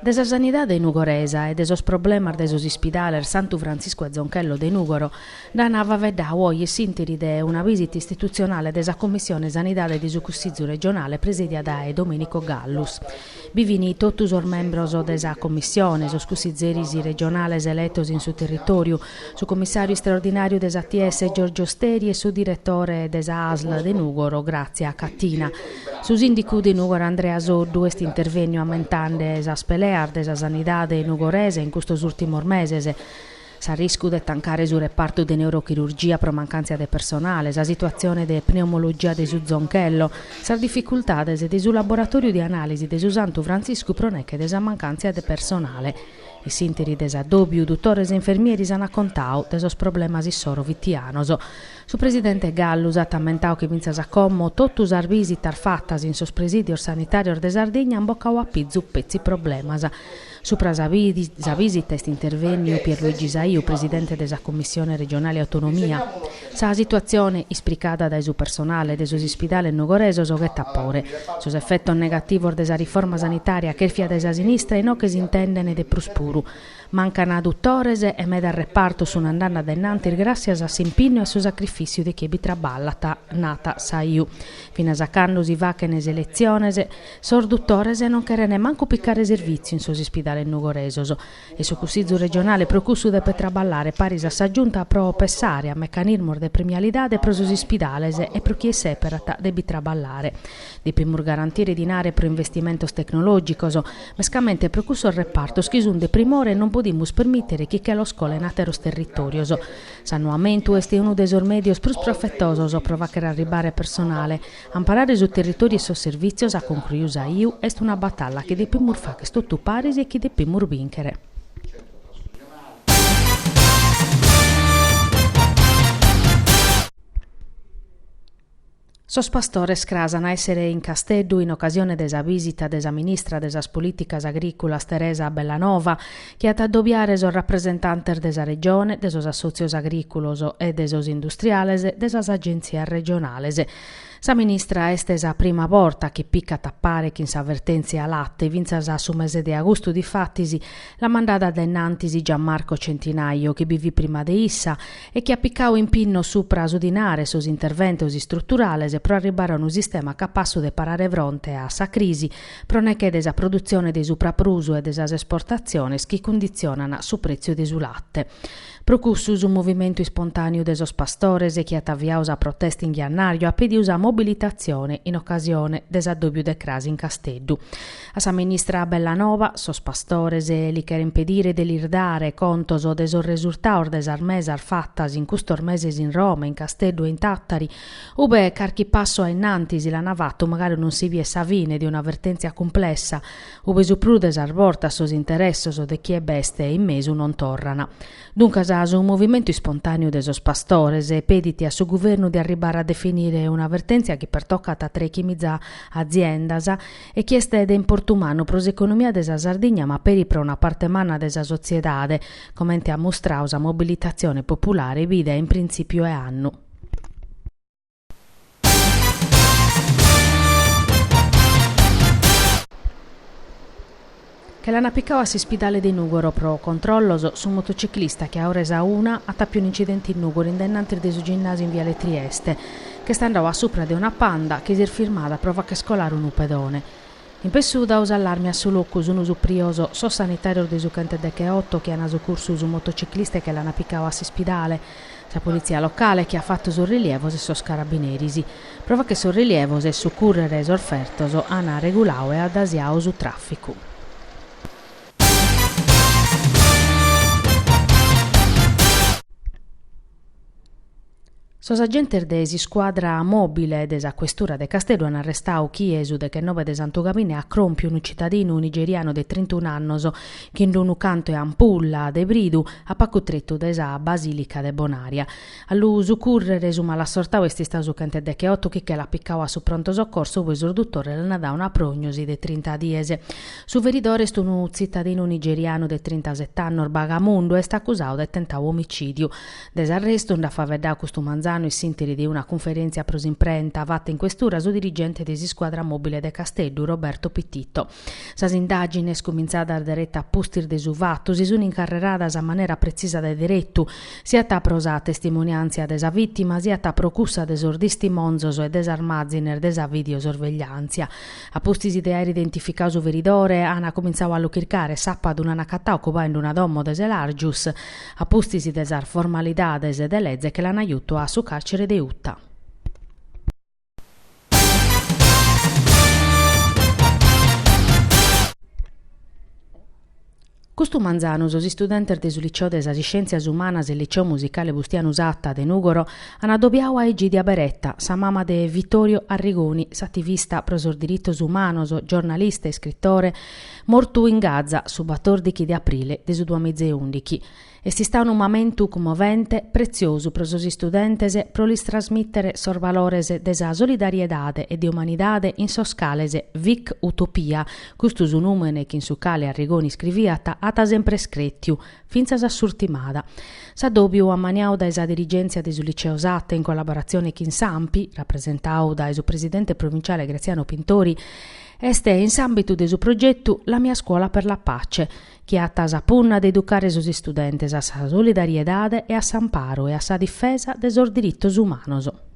De sa sanidade nugoresa e de sos problemas de sos ispidales Santu Frantziscu e Zonchello de Nùgoro nd'an faeddadu oje in s'ìnteri de una bìsita istitutzionale de sa Cummissione Sanidade de su Cussizu regionale presèdia dae Domenico Gallus. Bi fin totu sos membros de sa Commissione, sos cussizeris regionales eletos in su territòriu, su commissàriu istraordinàriu de s'ATS Giorgio Steri e su diretore de sa ASL de Nùgoro Grazia Cattina. Su sìndicu de Nùgoro Andrea Soddu est intervènniu ammentende sas peleas de sa sanidade nugoresa in custos ùrtimos meses, S'arriscu de tancare su repartu de neurochirurgia pro mancàntzia de personale, sa situatzione de pneumologia de su Zonchello, sas dificultades de su laboratòriu de anàlisi de su Santu Frantziscu pro neche de sa mancàntzia de personale. In s'ìnteri de s'addòbiu, dutores e infermieris ant contadu de sos problemas issoro fitianos. Su presidente Gallus at ammentadu chi fintzas a como totu sas bìsitas fatas in sos presìdios sanitàrios de Sardigna ant bocadu a pizu petzi problemas. Supra sa bìsita est intervènniu Pierluigi Saiu, presidente de sa Cummissione regionale Autonomia. Sa situatzione, ispricada dae su personale de sos ispidales nugoresos, ghetat pore. Sos efetos negativos de sa riforma sanitària chèrfia dae sa sinistra inoche s'intendent de prus puru. Mancan dutores e medas repartos sun andende a dennantis gràssias a s'impinnu e a su sacrifìssiu de chie bi traballat, nat Saiu. Finas a cando si fachent seletziones, sos dutores non cherent mancu picare servìtziu in sos ispidales nugoresos e su Cussizu regionale pro cussu depet traballare paris a sa Giunta pro pessare a mecanismos de premialidade pro sos ispidales e pro chie sèperat de bi traballare. Depimus garantire dinare pro investimentos tecnològicos, mescamente pro cussos repartos chi sunt de primore e non podimus permìtere chi che los colen àteros territòrios. S'annoamentu est unu de sos mèdios prus profetosos pro fàghere arribare personale. Amparare su territòriu e sos servìtzios, at concruiu Saiu, est una batalla chi depimus fàghere totu paris e chi depimus bìnchere. Sos pastores cras an a èssere in Casteddu in ocasione de sa bìsita de sa ministra de sas Polìticas Agrìculas Teresa Bellanova, chi at a addobiare sos rapresentantes de sa Regione, de sos assòtzios agrìculos e de sos industriales de sas agentzias regionales. Sa ministra est sa prima borta chi picat a pare chin sa vertèntzia late, fintzas a su mese de agustu difatis l'at mandada a dennantis Gianmarco Centinaio, chi bi fit prima de issa, e chi at picadu impinnos supra su dinare e sos interventos istruturales pro arribbare a unu sistema capassu de parare fronte a sa crisi pro neche de sa produtzione de supraprusu e de sas esportatziones chi cunditzionan su prètziu de su late. Pro cussu su movimentu ispontàneu de sos pastores chi at aviadu sa protesta in jannàriu at pedidu sa mobilitatzione in ocasione de s'addòbiu de cras in Casteddu. A sa ministra Bellanova sos pastores li cheren pedire de lis dare contos de sos resurtados de sas mesas fatas in custos meses in Roma, in Casteddu e in Tàtari, ube carchi passu a innantis l'an fatu ma galu non si biet sa fine de una vertèntzia cumplessa, ube su prus de sas bortas sos interessos de chie b'est in mesu non torran. Duncas su movimentu ispontàneu de sos pastores pedit a su guvernu de arribbare a definire una vertèntzia chi pertocat treichimiza aziendas e chi est de importu mannu pro s'economia de sa Sardigna ma peri pro una parte manna de sa sotziedade, comente at mustradu sa mobilitatzione populare bida in printzìpiu 'e annu. Che l'an picadu a s'ispidale de Nùgoro pro controllos su motociclista chi a ora 'e sa una at apiu un'incidente in Nùgoro in dennantis de su ginnàsiu in viale Trieste. Ch'est andadu a supra de una Panda chi s'est firmada pro fagher colare unu pedone. In pessu dadu s'allarme a su locu sun suprios sos sanitàrios de su chentedecheoto chi an sucursu su motociclista e che l'an picadu a s'ispidale, sa politzia locale chi at fatu sos rilievos e sos carabineris. Pro fagher sos rilievos e sucùrrere sos fertos an reguladu e addasiadu su tràficu. Sos agentes de s'iscuadra mòbile de sa Questura de Casteddu an arrestadu chie su dechenobe de Santu Gabine at cròmpiu unu citadinu nigerianu de trintun'annos chin unu cantu 'e ampulla de bridu a pacu tretu de sa Basìlica de Bonaria. A lu sucùrrere su malassortadu est istadu su chentedecheoto chi che l'at picadu a su pronto soccorso ue sos dutores l'an dadu una prògnosi de trinta dies. Su feridore est unu tzitadinu nigerianu de trintaset'annos bagamundu e est acusadu de tentadu omicìdiu. De s'arrestu nd'at faeddadu custu manzanu. manzanu in s'ìnteri de una cunferèntzia pro s'imprenta fata in questura su dirigente de s'iscuadra mòbile de Casteddu, Roberto Pititto. Sas indàgines, cumintzadas dereta a pustis de su fatu, si sunt incarreradas a manera pretzisa dae deretu, siat pro sa testimoniàntzia de sa vìtima, siat pro cussa de sos distimonzos e de sas màzines de sa videosorvegliàntzia. A pustis de àere identificadu su feridore, ant cumintzadu a lu chircare e sàpadu l'ant acatadu cubadu in una domo de Selargius, a pustis de sas formalidades de leze che l'ant giutu a su càrcere de Uta. Custu manzanu sos istudentes de su Liceo de sas Iscièntzias Umanas e Liceo Musicale Bustianu Satta de Nùgoro an adobiadu a Egidia Beretta, sa mama de Vittorio Arrigoni, s'ativista pro sos diritos umanos, giornalista e iscritore, mortu in Gaza su batòrdighi de aprile de su duamiza e ùndighi. Est istadu unu mamentu cummovente, pretziosu pro sos istudentes pro lis trasmìtere sos valores de sa solidariedade e de umanidade in sos cales Vic Utopia, custu su nùmene chin su cale Arrigoni iscriviat, at sempre crètiu, fintzas a s'urtimada. S'addòbiu ammaniadu dae sa dirigèntzia de su Liceo Satta in collaboratzione chin s'ANPI, rapresentadu dae su presidente provinciale Graziano Pintori, est in s'àmbitu de su progetu La mia scuola per la pace, chi at sa punna de educare sos istudentes a sa solidariedade e a s'amparu e a sa difesa de sos diritos umanos.